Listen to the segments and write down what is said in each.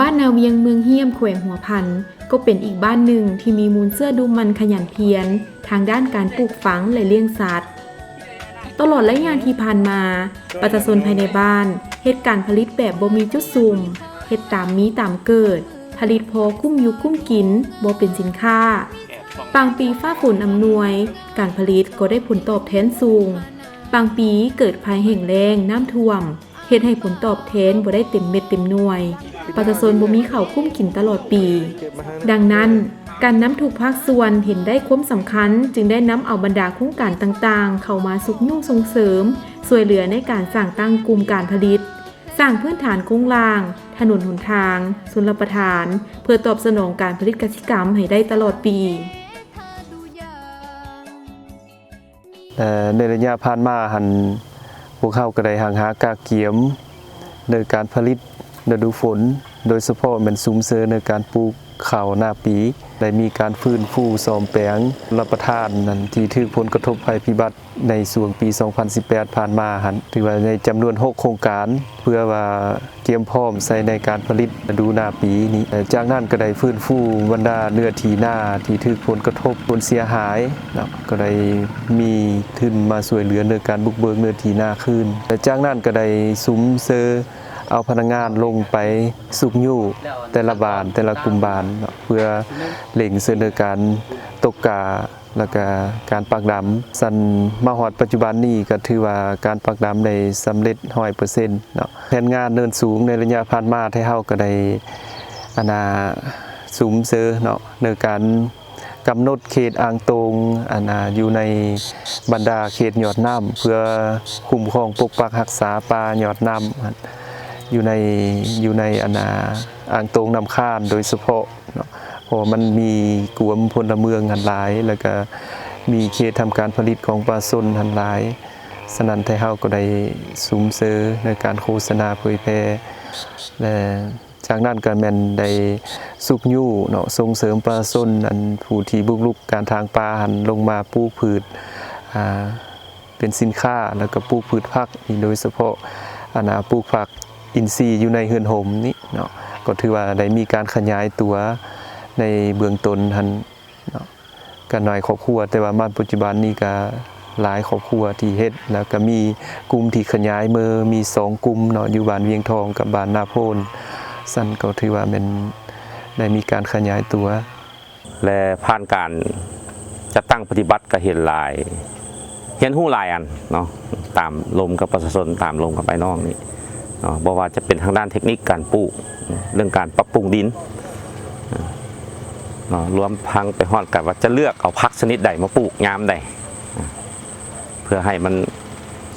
ບ້ານນາວຽງ ເມືອງຮ້ຽມ ແຂວງຫົວພັນ ກໍເປັນອີກບ້ານໜຶ່ງທີ່ມີມູນເຊື້ອດຸໝັ່ນຂະຫຍັນພຽນທາງດ້ານການປູກຝັງ ແລະ ລ້ຽງສັດ. ຕະຫຼອດໄລຍະທີ່ຜ່ານມາ, ປະຊາຊົນພາຍໃນບ້ານເຮັດການຜະລິດແບບບໍ່ມີຈຸດສຸມ, ເຮັດຕາມມີຕາມເກີດ, ຜະລິດພໍກຸ້ມຢູ່ກຸ້ມກິນ, ບໍ່ເປັນສິນຄ້າ. ບາງປີຟ້າຝົນອຳນວຍ, ການຜະລິດກໍໄດ້ຜົນຕອບແທນສູງ. ບາງປີເກີດໄພແຫ້ງແລ້ງ, ນ້ຳຖ້ວມ, ເຮັດໃຫ້ຜົນຕອບແທນບໍ່ໄດ້ເຕັມເມັດເຕັມໜ່ວຍ, ປະຊາຊົນບໍ່ມີເຂົ້າກຸ້ມກິນຕະຫຼອດປີ. ດັ່ງນັ້ນ, ການນຳທຸກພາກສ່ວນເຫັນໄດ້ຄວາມສຳຄັນ, ຈຶ່ງໄດ້ນຳເອົາບັນດາໂຄງການຕ່າງໆ ເຂົ້າມາຊຸກຍູ້ສົ່ງເສີມ, ຊ່ວຍເຫຼືອໃນການສ້າງຕັ້ງກຸ່ມການຜະລິດ, ສ້າງພື້ນຖານໂຄງລ່າງ, ຖະໜົນຫົນທາງ, ຊົນລະປະທານ, ເພື່ອຕອບສະໜອງການຜະລິດກະສິກຳໃຫ້ໄດ້ຕະຫຼອດປີ. ແລະ ໃນໄລຍະຜ່ານມາຫັ້ນ ພວກເຮົາກໍໄດ້ຮັ່ງຫາກະກຽມໃນການຜະລິດລະດູຝົນ, ໂດຍສະເພາະແມ່ນສຸມເສີມໃນການປູກເຂົ້ານາປີ, ໄດ້ມີການຟື້ນຟູສ້ອມແປງລະປະທານນັ້ນທີ່ຖືກຜົນກະທົບໄພພິບັດໃນຊ່ວງປີສອງພັນສິບແປດຜ່ານມາຫັ້ນ ຖືວ່າໃນຈຳນວນຫົກໂຄງການ ເພື່ອວ່າ ກຽມພ້ອມໃສ່ໃນການຜະລິດລະດູນາປີນີ້. ຈາກນັ້ນກໍໄດ້ຟື້ນຟູບັນດາເນື້ອທີ່ນາທີ່ຖືກຜົນກະທົບ, ຜົນເສຍຫາຍເນາະ, ກໍໄດ້ມີທຶນມາຊ່ວຍເຫຼືອໃນການບຸກເບີກເນື້ອທີ່ນາຄືນ. ແລະ ຈາກນັ້ນກໍໄດ້ສຸມເສີມເອົາພະນັກງານລົງໄປຊຸກຍູ້ແຕ່ລະບ້ານ, ແຕ່ລະກຸ່ມບ້ານເນາະ, ເພື່ອເລັ່ງເສີມໃນການຕົກກ້າ ແລ້ວກະການປັກດຳ. ຊັ້ນມາຮອດປັດຈຸບັນນີ້ກໍຖືວ່າການປັກດຳໄດ້ສຳເລັດຮ້ອຍເປີເຊັນເນາະ. ແຜນງານເນີນສູງໃນໄລຍະຜ່ານມາ ໄທເຮົາກໍໄດ້ ອັນນ່າ ສຸມເສີມເນາະ ໃນການກຳນົດເຂດອ່າງໂຕ່ງ ອັນນ່າ ຢູ່ໃນບັນດາເຂດຍອດນ້ຳ ເພື່ອຄຸ້ມຄອງປົກປັກຮັກສາປ່າຍອດນ້ຳ ຢູ່ໃນ ຢູ່ໃນ ອັນນ່າ ອ່າງໂຕ່ງນ້ຳຄານໂດຍສະເພາະ ເນາະ ເພາະວ່າມັນມີກຸ່ມພົນລະເມືອງຫັ້ນຫຼາຍ ແລ້ວກະມີເຂດທຳການຜະລິດຂອງປະຊາຊົນຫັ້ນຫຼາຍ. ສະນັ້ນ ໄທເຮົາກໍໄດ້ສຸມເສີມໃນການໂຄສະນາເຜີຍແຜ່ ແລະ ຈາກນັ້ນກໍແມ່ນໄດ້ຊຸກຍູ້ເນາະ ສົ່ງເສີມປະຊາຊົນ ອັນຜູ້ທີ່ບຸກລຸກການຖາງປ່າຫັ້ນ ລົງມາປູກພືດ ອ່າ ເປັນສິນຄ້າ ແລ້ວກໍປູກພືດຜັກ ໂດຍສະເພາະ ອັນນ່າ ປູກຜັກອິນຊີຢູ່ໃນເຮືອນຮົ່ມນີ້ເນາະ ກໍຖືວ່າໄດ້ມີການຂະຫຍາຍຕົວໃນເບື້ອງຕົ້ນຫັ້ນເນາະ ກໍໜ້ອຍຄອບຄົວ ແຕ່ວ່າມາປັດຈຸບັນນີ້ກໍຫຼາຍຄອບຄົວທີ່ເຮັດ ແລ້ວກໍມີກຸ່ມທີ່ຂະຫຍາຍເມືອ ມີສອງກຸ່ມເນາະ ຢູ່ບ້ານວຽງທອງກັບບ້ານນາໂພນ ຊັ້ນກໍຖືວ່າແມ່ນໄດ້ມີການຂະຫຍາຍຕົວ. ແລະ ຜ່ານການຈັດຕັ້ງປະຕິບັດກໍເຫັນຫຼາຍ ຮຽນຮູ້ຫຼາຍອັນເນາະ ຕາມລົມກັບປະຊາຊົນ ຕາມລົມກັບອ້າຍນ້ອງນີ້ເນາະ ບໍ່ວ່າຈະເປັນທາງດ້ານເທັກນິກການປູກ ເລື່ອງການປັບປຸງດິນເນາະ ລວມທັງໄປຮອດກັນວ່າຈະເລືອກເອົາຜັກຊະນິດໃດມາປູກຍາມໃດ ເພື່ອໃຫ້ມັນ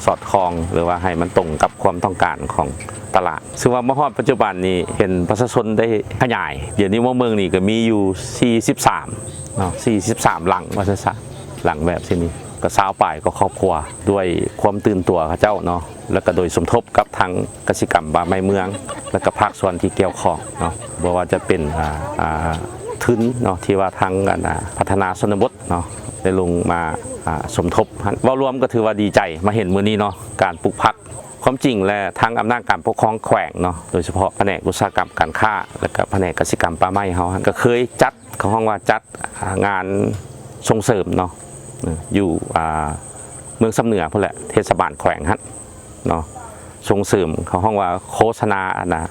ສອດຄ່ອງ ຫຼືວ່າໃຫ້ມັນຕົງກັບຄວາມຕ້ອງການຂອງຕະຫຼາດ. ເຊິ່ງວ່າມາຮອດປັດຈຸບັນນີ້ເຫັນປະຊາຊົນໄດ້ຂະຫຍາຍ ດຽວນີ້ມາເບິ່ງນີ້ກໍມີຢູ່ສີ່ສິບສາມເນາະ ສີ່ສິບສາມຫຼັງວ່າຊັ້ນຊະ ຫຼັງແບບຊີ້ນີ້ ກໍຊາວປາຍກວ່າຄອບຄົວ ດ້ວຍຄວາມຕື່ນຕົວເຂົາເຈົ້າເນາະ ແລ້ວກໍໂດຍສົມທົບກັບທາງກະສິກຳປ່າໄມ້ເມືອງ ແລ້ວກໍພາກສ່ວນທີ່ກ່ຽວຂ້ອງເນາະ ບໍ່ວ່າຈະເປັນ ອ່າ ອ່າ ທຶນເນາະ ທີ່ວ່າທາງ ອັນ ອ່າ ພັດທະນາຊົນນະບົດ ເນາະ ໄດ້ລົງມາ ອ່າ ສົມທົບຫັ້ນ ເວົ້າລວມກໍຖືວ່າດີໃຈ ມາເຫັນມື້ນີ້ເນາະ ການປູກຜັກ ຄວາມຈິງແລ້ວທາງອຳນາດການປົກຄອງແຂວງເນາະ ໂດຍສະເພາະພະແນກອຸດສາຫະກຳການຄ້າ ແລ້ວກໍພະແນກກະສິກຳປ່າໄມ້ເຮົາ ກໍເຄີຍຈັດ ເຂົາຮ້ອງວ່າຈັດ ອ່າ ງານສົ່ງເສີມເນາະ ຢູ່ ອ່າ ເມືອງຊຳເໜືອພຸ້ນແຫຼະ ເທດສະບານແຂວງຫັ້ນເນາະ ສົ່ງເສີມ ເຂົາຮ້ອງວ່າໂຄສະນາ ອັນນ່າ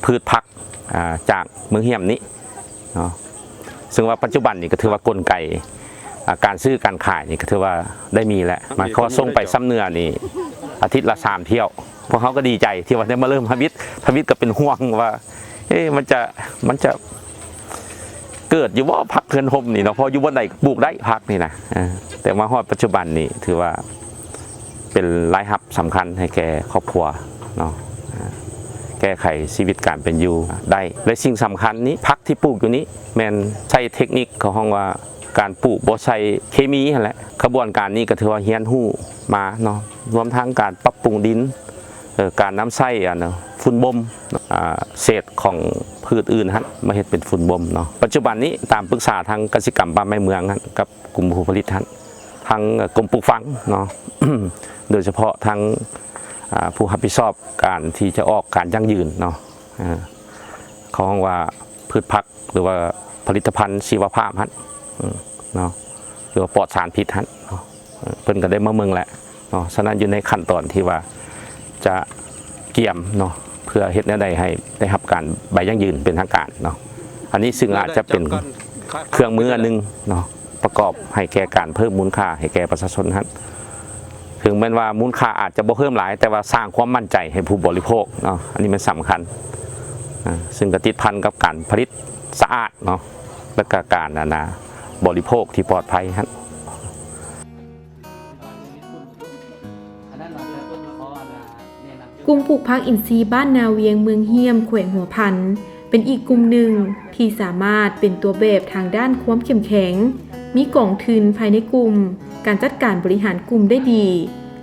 ພືດຜັກ ອ່າ ຈາກເມືອງຮ້ຽມນີ້ເນາະ ເຊິ່ງວ່າປັດຈຸບັນນີ້ກໍຖືວ່າກົນໄກ ອ່າ ການຊື້ການຂາຍນີ້ກໍຖືວ່າໄດ້ມີແລ້ວ ໝາຍຄວາມວ່າສົ່ງໄປຊຳເໜືອນີ້ອາທິດລະສາມຖ້ຽວ ພວກເຮົາກໍດີໃຈທີ່ວ່າໄດ້ມາເລີ່ມທຳອິດ ທຳອິດກໍເປັນຫ່ວງວ່າ ເອະ ມັນຈະ ມັນຈະເກີດຢູ່ບໍ່ ຜັກເຮືອນຮົ່ມນີ້ເນາະ ເພາະຢູ່ບ່ອນໃດກໍປູກໄດ້ຜັກນີ້ນະ ເອີ ແຕ່ມາຮອດປັດຈຸບັນນີ້ຖືວ່າ ເປັນລາຍຮັບສຳຄັນໃຫ້ແກ່ຄອບຄົວເນາະ ແກ້ໄຂຊີວິດການເປັນຢູ່ໄດ້ ແລະ ສິ່ງສຳຄັນນີ້ ຜັກທີ່ປູກຢູ່ນີ້ແມ່ນໃຊ້ເທັກນິກ ເຂົາຮ້ອງວ່າການປູກບໍ່ໃຊ້ເຄມີຫັ້ນແຫຼະ ຂະບວນການນີ້ກໍຖືວ່າຮຽນຮູ້ມາເນາະ ລວມທັງການປັບປຸງດິນ ເອີ ການນຳໃຊ້ ອັນ ຝຸ່ນບົ່ມ ອ່າ ເສດຂອງພືດອື່ນຫັ້ນ ມາເຮັດເປັນຝຸ່ນບົ່ມເນາະ ປັດຈຸບັນນີ້ຕາມປຶກສາທາງກະສິກຳປ່າໄມ້ເມືອງຫັ້ນກັບ ກຸ່ມຜູ້ຜະລິດຫັ້ນ ທາງ ເອີ ກົມປູກຝັງເນາະ ໂດຍສະເພາະທາງ ອ່າ ຜູ້ຮັບຜິດຊອບການທີ່ຈະອອກການຢັ້ງຢືນເນາະ ເອີ ເ ເຂົາຮ້ອງວ່າພືດຜັກ ຫຼືວ່າຜະລິດຕະພັນຊີວະພາບຫັ້ນ ເນາະ ຫຼືວ່າປອດສານພິດຫັ້ນເນາະ ເພິ່ນກໍໄດ້ມາເບິ່ງແລ້ວເນາະ. ສະນັ້ນຢູ່ໃນຂັ້ນຕອນທີ່ວ່າຈະກຽມເນາະ ເພື່ອເຮັດແນວໃດໃຫ້ໄດ້ຮັບການໃບຢັ້ງຢືນເປັນທາງການເນາະ. ອັນນີ້ຊຶ່ງອາດຈະເປັນເຄື່ອງມືອັນໜຶ່ງເນາະ ປະກອບໃຫ້ແກ່ການເພີ່ມມູນຄ່າໃຫ້ແກ່ປະຊາຊົນຫັ້ນ. ເຖິງແມ່ນວ່າມູນຄ່າອາດຈະບໍ່ເພີ່ມຫຼາຍ ແຕ່ວ່າສ້າງຄວາມໝັ້ນໃຈໃຫ້ຜູ້ບໍລິໂພກເນາະ ອັນນີ້ມັນສຳຄັນ. ອາ ຊຶ່ງກໍຕິດພັນກັບການຜະລິດສະອາດເນາະ ແລະກະການ ອັນນາ ບໍລິໂພກທີ່ປອດໄພຫັ້ນ. ກຸ່ມປູກຜັກອິນຊີບ້ານນາວຽງ ເມືອງຮ້ຽມ ແຂວງຫົວພັນ ເປັນອີກກຸ່ມໜຶ່ງທີ່ສາມາດເປັນຕົວແບບທາງດ້ານຄວາມເຂັ້ມແຂງ, ມີກອງທຶນພາຍໃນກຸ່ມ, ການຈັດການບໍລິຫານກຸ່ມໄດ້ດີ,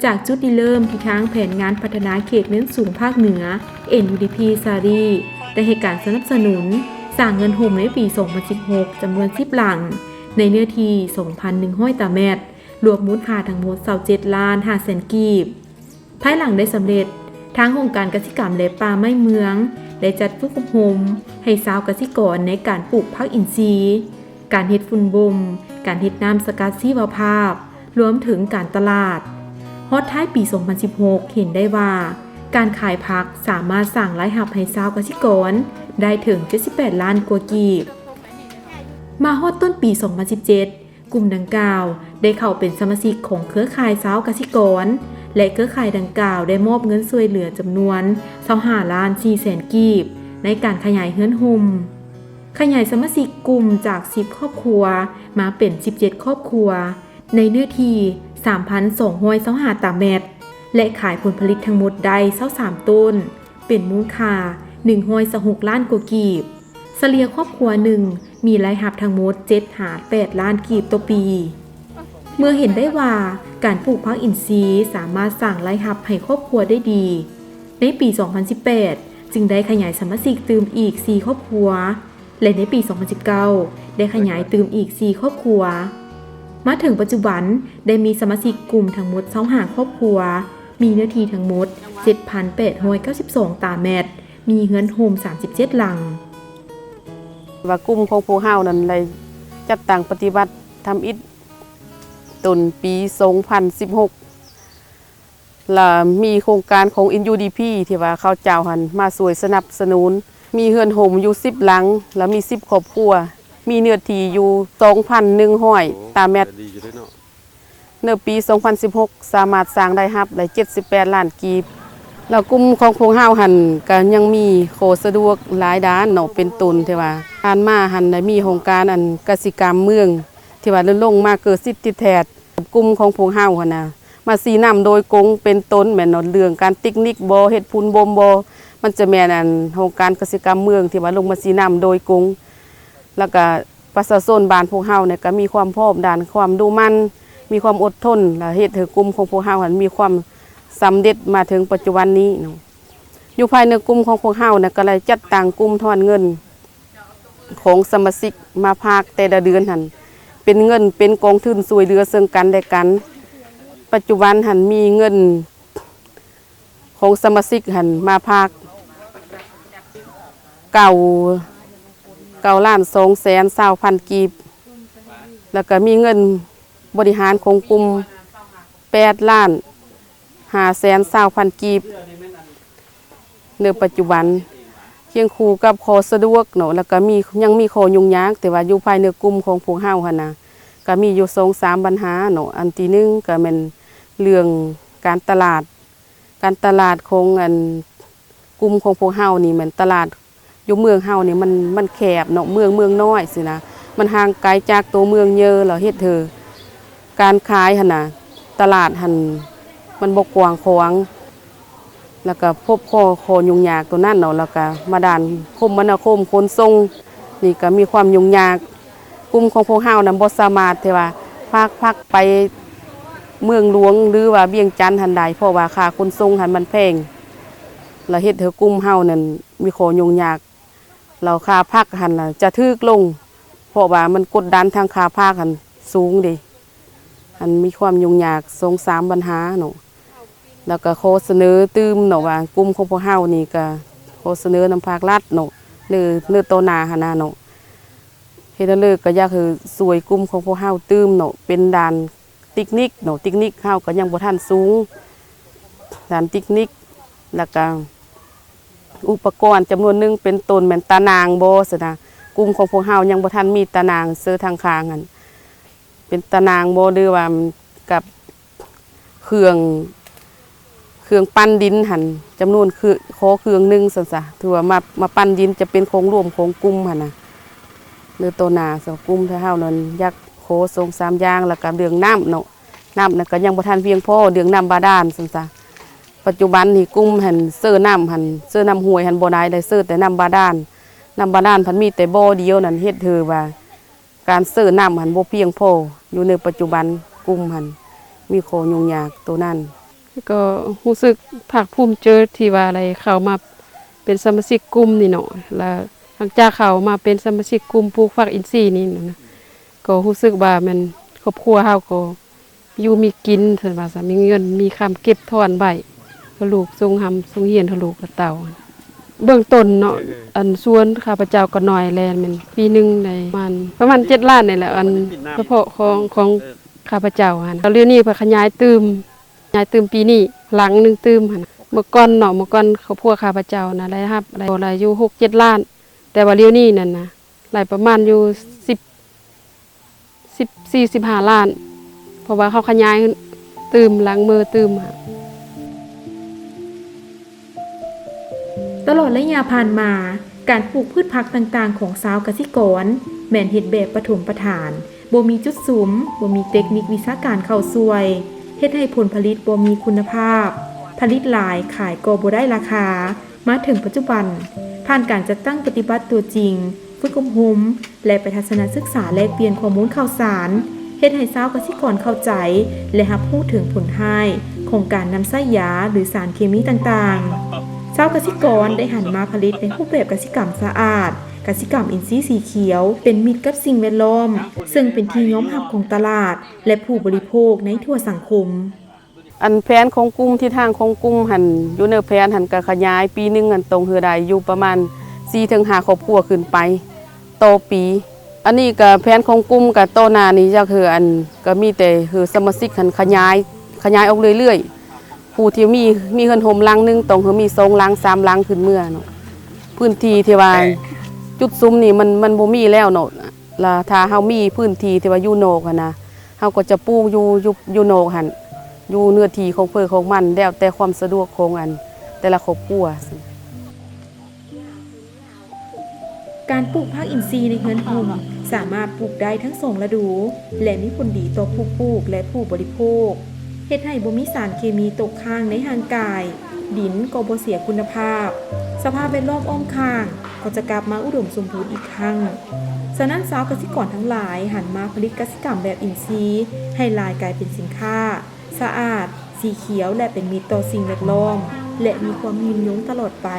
ຈາກຈຸດລິເລີ່ມທີ່ທາງແຜນງານພັດທະນາເຂດເນີນສູງພາກເໜືອ ເອັນຢູດີພີ ສາລີ ໄດ້ໃຫ້ການສະໜັບສະໜູນສ້າງເຮືອນໂຮມໃນປີສອງພັນສິບຫົກ ຈຳນວນສິບຫຼັງ ໃນເນື້ອທີ່ສອງພັນໜຶ່ງຮ້ອຍຕາແມັດ, ລວມມູນຄ່າທັງໝົດຊາວເຈັດລ້ານຫ້າແສນກີບ. ພາຍຫຼັງໄດ້ສຳເລັດ, ທາງຫ້ອງການກະສິກຳ ແລະ ປ່າໄມ້ເມືອງ ໄດ້ຈັດຝຶກອົບຮົມໃຫ້ຊາວກະສິກອນໃນການປູກຜັກອິນຊີ, ການເຮັດຝຸ່ນບົ່ມ, ການເຮັດນ້ຳສະກັດຊີວະພາບ, ລວມເຖິງການຕະຫຼາດ. ຮອດທ້າຍປີສອງພັນສິບຫົກ ເຫັນໄດ້ວ່າ ການຂາຍຜັກສາມາດສ້າງລາຍຮັບໃຫ້ຊາວກະສິກອນໄດ້ເຖິງເຈັດສິບແປດລ້ານກວ່າກີບ. ມາຮອດຕົ້ນປີສອງພັນສິບເຈັດ ກຸ່ມດັ່ງກ່າວໄດ້ເຂົ້າເປັນສະມາຊິກຂອງເຄືອຂ່າຍຊາວກະສິກອນ ແລະ ເຄືອຂ່າຍດັ່ງກ່າວໄດ້ມອບເງິນຊ່ວຍເຫຼືອຈຳນວນຊາວຫ້າລ້ານສີ່ແສນກີບ ໃນການຂະຫຍາຍເຮືອນຮົ່ມ, ຂະຫຍາຍສະມາຊິກກຸ່ມຈາກສິບຄອບຄົວມາເປັນສິບເຈັດຄອບຄົວ ໃນເນື້ອທີ່ສາມພັນສອງຮ້ອຍຊາວຫ້າຕາແມັດ ແລະ ຂາຍຜົນຜະລິດທັງໝົດໄດ້ຊາວສາມໂຕນ ເປັນມູນຄ່າໜຶ່ງຮ້ອຍຊາວຫົກລ້ານກວ່າກີບ. ສະເລ່ຍຄອບຄົວໜຶ່ງມີລາຍຮັບທັງໝົດເຈັດຫາແປດລ້ານກີບຕໍ່ປີ. ເມື່ອເຫັນໄດ້ວ່າການປູກຜັກອິນຊີສາມາດສ້າງລາຍຮັບໃຫ້ຄອບຄົວໄດ້ດີ, ໃນປີສອງພັນສິບແປດ ຈຶ່ງໄດ້ຂະຫຍາຍສະມາຊິກຕື່ມອີກສີ່ຄອບຄົວ ແລະ ໃນປີສອງພັນສິບເກົ້າ ໄດ້ຂະຫຍາຍຕື່ມອີກສີ່ຄອບຄົວ. ມາເຖິງປັດຈຸບັນໄດ້ມີສະມາຊິກກຸ່ມທັງໝົດຊາວຫ້າຄອບຄົວ, ມີເນື້ອທີ່ທັງໝົດເຈັດພັນແປດຮ້ອຍເກົ້າສິບສອງຕາແມັດ, ມີເຮືອນໂຮມສາມສິບເຈັດຫຼັງ. ວ່າກຸ່ມຂອງພວກເຮົານັ້ນໄດ້ຈັດຕັ້ງປະຕິບັດທຳອິດຕົ້ນປີສອງພັນສິບຫົກ ລະມີໂຄງການຂອງ ເອັນຢູດີພີ ທີ່ວ່າເຂົາເຈົ້າຫັ້ນມາຊ່ວຍສະໜັບສະໜູນ, ມີເຮືອນໂຮມຢູ່ສິບຫຼັງ ລະມີສິບຄອບຄົວ, ມີເນື້ອທີ່ຢູ່ສອງພັນໜຶ່ງຮ້ອຍຕາແມັດ. ໃນປີສອງພັນສິບຫົກ ສາມາດສ້າງລາຍຮັບໄດ້ເຈັດສິບແປດລ້ານກີບ. ແລ້ວກຸ່ມຂອງພວກເຮົາຫັ້ນກະຍັງມີຂໍ້ສະດວກຫຼາຍດ້ານເນາະ ເປັນຕົ້ນທີ່ວ່າຜ່ານມາຫັ້ນໄດ້ມີໂຮງການອັນກະສິກຳເມືອງ ທີ່ວ່າລົງມາເກີດສິດຕິແທດກັບກຸ່ມຂອງພວກເຮົາຫັ້ນນະ ມາຊີ້ນຳໂດຍກົງ ເປັນຕົ້ນແມ່ນເນາະ ເລື່ອງການຕິກນິກບໍ ເຮັດຝຸ່ນບົ່ມບໍ ມັນຈະແມ່ນອັນໂຮງການກະສິກຳເມືອງທີ່ວ່າລົງມາຊີ້ນຳໂດຍກົງ ແລ້ວກະ ປະຊາຊົນບ້ານພວກເຮົານີ້ກະມີຄວາມພ້ອມດ້ານຄວາມດຸໝັ່ນ ມີຄວາມອົດທົນ ແລະ ເຮັດໃຫ້ກຸ່ມຂອງພວກເຮົາຫັ້ນມີຄວາມສຳເລັດມາເຖິງປັດຈຸບັນນີ້ເນາະ. ຢູ່ພາຍໃນກຸ່ມຂອງພວກເຮົານີ້ກະໄດ້ຈັດຕັ້ງກຸ່ມທອນເງິນຂອງສະມາຊິກມາຝາກແຕ່ລະເດືອນຫັ້ນ ເປັນເງິນເປັນກອງທຶນຊ່ວຍເຫຼືອເຊິ່ງກັນແລະກັນ. ປັດຈຸບັນຫັ້ນມີເງິນ ຂອງສະມາຊິກຫັ້ນມາຝາກເກົ້າ ເກົ້າລ້ານສອງແສນຊາວພັນກີບ ແລ້ວກະມີເງິນບໍລິຫານຂອງກຸ່ມແປດລ້ານຫ້າແສນຊາວພັນກີບ ໃນປັດຈຸບັນ. ຄຽງຄູ່ກັບຂໍ້ສະດວກເນາະ ແລ້ວກະມີ ຍັງມີຂໍ້ຫຍຸ້ງຍາກ ແຕ່ວ່າຢູ່ພາຍໃນກຸ່ມຂອງພວກເຮົາຫັ້ນນະ ກະມີຢູ່ສອງສາມບັນຫາເນາະ. ອັນທີໜຶ່ງກະແມ່ນເລື່ອງການຕະຫຼາດ ການຕະຫຼາດຂອງອັນກຸ່ມຂອງພວກເຮົານີ້ແມ່ນຕະຫຼາດຢູ່ເມືອງເຮົານີ້ມັນ ມັນແຄບເນາະ ເມືອງ ເມືອງນ້ອຍຊີ້ນະ ມັນຫ່າງໄກຈາກໂຕເມືອງເຍີ ແລ້ວເຮັດໃຫ້ການຂາຍຫັ້ນນະ ຕະຫຼາດຫັ້ນມັນບໍ່ກວ້າງຂວາງ ແລ້ວກະພົບຂໍ້ ຂໍ້ຫຍຸ້ງຍາກໂຕນັ້ນເນາະ ແລ້ວກະມາດ້ານຄົມມະນາຄົມຂົນສົ່ງ ນີ້ກະມີຄວາມຫຍຸ້ງຍາກ ກຸ່ມຂອງພວກເຮົານັ້ນບໍ່ສາມາດທີ່ວ່າຝາກຜັກໄປເມືອງຫຼວງ ຫຼືວ່າວຽງຈັນຫັ້ນໄດ້ ເພາະວ່າຄ່າຂົນສົ່ງຫັ້ນມັນແພງ ລະເຮັດໃຫ້ກຸ່ມເຮົານັ້ນມີຂໍ້ຫຍຸ້ງຍາກ ລະຄ່າຜັກຫັ້ນລະຈະຖືກລົງ ເພາະວ່າມັນກົດດັນທາງຄ່າຜັກຫັ້ນສູງເດ ອັນມີຄວາມຫຍຸ້ງຍາກສອງສາມບັນຫາເນາະ. ແລ້ວກະຂໍສະເໜີຕື່ມເນາະວ່າ ກຸ່ມຂອງພວກເຮົານີ້ກະຂໍສະເໜີນຳພາກລັດເນາະ ໃນ ໃນຕໍ່ໜ້າຫັ້ນນະເນາະ. ເຮັດແນວໃດກໍຢາກໃຫ້ຊ່ວຍກຸ່ມຂອງພວກເຮົາຕື່ມເນາະ ເປັນດ້ານເຕັກນິກເນາະ ເຕັກນິກເຮົາກໍຍັງບໍ່ທັນສູງ ດ້ານເຕັກນິກ ແລ້ວກໍອຸປະກອນຈຳນວນໜຶ່ງ ເປັນຕົ້ນແມ່ນຕາໜ່າງບໍຊັ້ນນະ ກຸ່ມຂອງພວກເຮົາຍັງບໍ່ທັນມີຕາໜ່າງ ເສີທາງຂ້າງຫັ້ນ ເປັນຕາໜ່າງບໍ ຫຼືວ່າກັບ ເຄື່ອງ ເຄື່ອງປັ່ນດິນຫັ້ນ ຈຳນວນ ຂໍເຄື່ອງໜຶ່ງຊັ້ນຊະ ຖືວ່າມາ ມາປັ່ນດິນຈະເປັນຂອງລວມຂອງກຸ່ມຫັ້ນນະ. ໃນຕໍ່ໜ້າສອງກຸ່ມ ຖ້າເຮົານັ້ນຢາກຂໍສອງສາມຢ່າງ ແລ້ວກໍເລື່ອງນ້ຳເນາະ ນ້ຳນັ້ນກໍຍັງບໍ່ທັນພຽງພໍ ເລື່ອງນ້ຳບາດານຊັ້ນຊະ. ປັດຈຸບັນນີ້ກຸ່ມຫັ້ນເສີນ້ຳຫັ້ນ ເສີນ້ຳຫ້ວຍຫັ້ນບໍ່ໄດ້ ໄດ້ເສີແຕ່ນ້ຳບາດານ ນ້ຳບາດານພັດມີແຕ່ບໍ່ດຽວນັ້ນ ເຮັດໃຫ້ວ່າ ການເສີນ້ຳຫັ້ນບໍ່ພຽງພໍ ຢູ່ໃນປັດຈຸບັນກຸ່ມຫັ້ນມີຂໍ້ຫຍຸ້ງຍາກໂຕນັ້ນ. ກໍຮູ້ສຶກພາກພູມໃຈທີ່ວ່າໄດ້ເຂົ້າມາເປັນສະມາຊິກກຸ່ມນີ້ເນາະ ແລ້ວຫຼັງຈາກເຂົ້າມາເປັນສະມາຊິກກຸ່ມປູກຜັກອິນຊີນີ້ນະ ກໍຮູ້ສຶກວ່າແມ່ນຄອບຄົວເຮົາກໍ ຢູ່ມີກິນ ເພິ່ນວ່າຊັ້ນ ມີເງິນມີຄຳເກັບຖອນໄວ້ ເພື່ອລູກສົ່ງຮ່ຳສົ່ງຮຽນ ເພື່ອລູກເຕົ້າ. ເບື້ອງຕົ້ນເນາະ ເອີ ອັນສວນຂ້າພະເຈົ້າກໍໜ້ອຍແຫຼະ ແມ່ນປີໜຶ່ງໄດ້ປະມານ ປະມານເຈັດລ້ານນີ້ແຫຼະ ອັນສະເພາະຂອງ ຂອງຂ້າພະເຈົ້າຫັ້ນ. ແລ້ວດຽວນີ້ເພິ່ນຂະຫຍາຍຕື່ມ ຂະຫຍາຍຕື່ມປີນີ້ຫຼັງໜຶ່ງຕື່ມຫັ້ນ. ເມື່ອກ່ອນເນາະ ເມື່ອກ່ອນຄອບຄົວຂ້າພະເຈົ້ານະ ລາຍຮັບ ລາຍ ລາຍຢູ່ຫົກເຈັດລ້ານ ແຕ່ວ່າດຽວນີ້ນັ້ນນະ ລາຍປະມານຢູ່ສິບ ສິບສີ່ ສິບຫ້າລ້ານ ເພາະວ່າເຂົາຂະຫຍາຍຕື່ມ ຫຼັງເມີຕື່ມ. ຕະຫຼອດໄລຍະຜ່ານມາ, ການປູກພືດຜັກຕ່າງໆຂອງຊາວກະສິກອນ ແມ່ນເຮັດແບບປະຖົມປະຖານ, ບໍ່ມີຈຸດສຸມ, ບໍ່ມີເຕັກນິກວິຊາການເຂົ້າຊ່ວຍ, ເຮັດໃຫ້ຜົນຜະລິດບໍ່ມີຄຸນນະພາບ, ຜະລິດຫຼາຍຂາຍກໍບໍ່ໄດ້ລາຄາ. ມາເຖິງປັດຈຸບັນ, ຜ່ານການຈັດຕັ້ງປະຕິບັດຕົວຈິງ, ຝຶກອົບຮົມ ແລະ ໄປທັດສະນະສຶກສາແລກປ່ຽນຂໍ້ມູນຂ່າວສານ, ເຮັດໃຫ້ຊາວກະສິກອນເຂົ້າໃຈ ແລະ ຮັບຮູ້ເຖິງຜົນຮ້າຍຂອງການນຳໃຊ້ຢາ ຫຼື ສານເຄມີຕ່າງໆ. ຊາວກະສິກອນໄດ້ຫັນມາຜະລິດໃນຮູບແບບກະສິກຳສະອາດ, ກະສິກຳອິນຊີສີຂຽວ, ເປັນມິດກັບສິ່ງແວດລ້ອມ, ເຊິ່ງເປັນທີ່ຍອມຮັບຂອງຕະຫຼາດ ແລະ ຜູ້ບໍລິໂພກໃນທົ່ວສັງຄົມ. ອັນແຜນຂອງກຸ່ມ ທິດທາງຂອງກຸ່ມຫັ້ນ ຢູ່ໃນແຜນຫັ້ນກະຂະຫຍາຍປີໜຶ່ງຫັ້ນ ຕ້ອງໃຫ້ໄດ້ຢູ່ປະມານສີ່ເຖິງຫ້າຄອບຄົວຂຶ້ນໄປຕໍ່ປີ. ອັນນີ້ກະແຜນຂອງກຸ່ມກະຕໍ່ໜ້ານີ້ຢາກໃຫ້ ອັນ ກະມີແຕ່ໃຫ້ສະມາຊິກຫັ້ນຂະຫຍາຍ ຂະຫຍາຍອອກເລື້ອຍໆ. ຜູ້ທີ່ມີ ມີເຮືອນຮົ່ມຫຼັງໜຶ່ງ ຕ້ອງໃຫ້ມີສອງຫຼັງສາມຫຼັງຂຶ້ນເມືອເນາະ. ພື້ນທີ່ທີ່ວ່າຈຸດສຸມນີ້ມັນ ມັນບໍ່ມີແລ້ວເນາະ. ລະຖ້າເຮົາມີພື້ນທີ່ທີ່ວ່າຢູ່ນອກຫັ້ນນະ ເຮົາກໍຈະປູກຢູ່ ຢູ່ ຢູ່ນອກຫັ້ນ ຢູ່ເນື້ອທີ່ຂອງເພິ່ນຂອງມັນ ແລ້ວແຕ່ຄວາມສະດວກຂອງ ອັນ ແຕ່ລະຄອບຄົວ. ການປູກຜັກອິນຊີໃນເຮືອນຮົ່ມ ສາມາດປູກໄດ້ທັງສອງລະດູ ແລະ ມີຜົນດີຕໍ່ຜູ້ປູກ ແລະ ຜູ້ບໍລິໂພກ. ເຮັດໃຫ້ບໍ່ມີສານເຄມີຕົກຄ້າງໃນຮ່າງກາຍ, ດິນກໍບໍ່ເສຍຄຸນນະພາບ, ສະພາບແວດລ້ອມອ້ອມຂ້າງກໍຈະກັບມາອຸດົມສົມບູນອີກຄັ້ງ. ສະນັ້ນ, ຊາວກະສິກອນທັງຫຼາຍຫັນມາຜະລິດກະສິກຳແບບອິນຊີ ໃຫ້ລາຍກາຍເປັນສິນຄ້າສະອາດ, ສີຂຽວ ແລະ ເປັນມິດຕໍ່ສິ່ງແວດລ້ອມ ແລະ ມີຄວາມຍືນຍົງຕະຫຼອດໄປ.